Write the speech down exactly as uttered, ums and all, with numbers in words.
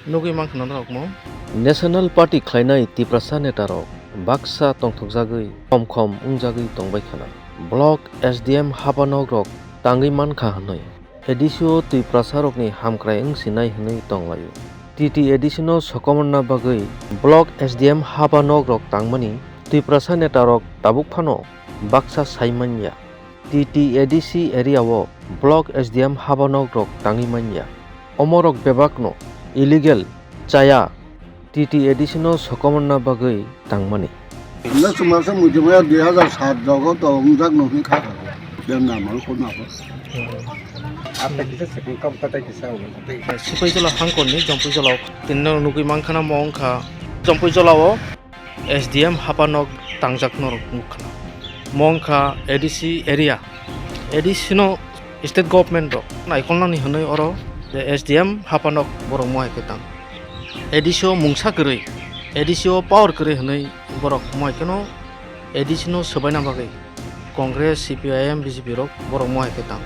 Nugwi mankha norok mo. National Party khlainai Tiprasa netarok baksa tongthokjagwi khom khom wngjagwi tongbai khana. Block S D M habanok rok tangwi mankha hwnwi A D C o Tiprasa rokni hamkrai wngsinai hwnwi tonglaio. T T A D C no sokomorna bagwi Block S D M habanok rok tangmani Tiprasa netarok tabuk phano baksa sai manya. T T A D C area o Block S D M habanok rok tangwi manya. Omorok bebakno illegal chaya T T A D C no sokomorna bagwi tangmani. Hwnda chwngmasa muchungya dui hazar sat jogo to wngjak nungni kha kha. Siya namal ko nabo. Apa kita sekang kam kata kita. Sipai jala hangkonni Jompui jala o tinno nugwi mankha na mo wngkha Jompui jala o S D M hapanok tangjak norok nukha. Mo wngkha A D C area. A D C no state government rok naikolnani hwnwi oro je S D M hapanok borok mohai khe tang. A D C o mungsa kwrwi, A D C o power kwrwi hwnwi borok mohai kheno A D C no swbaina bagwi Congress, C P I M, B J P rok borok mohai khe tang.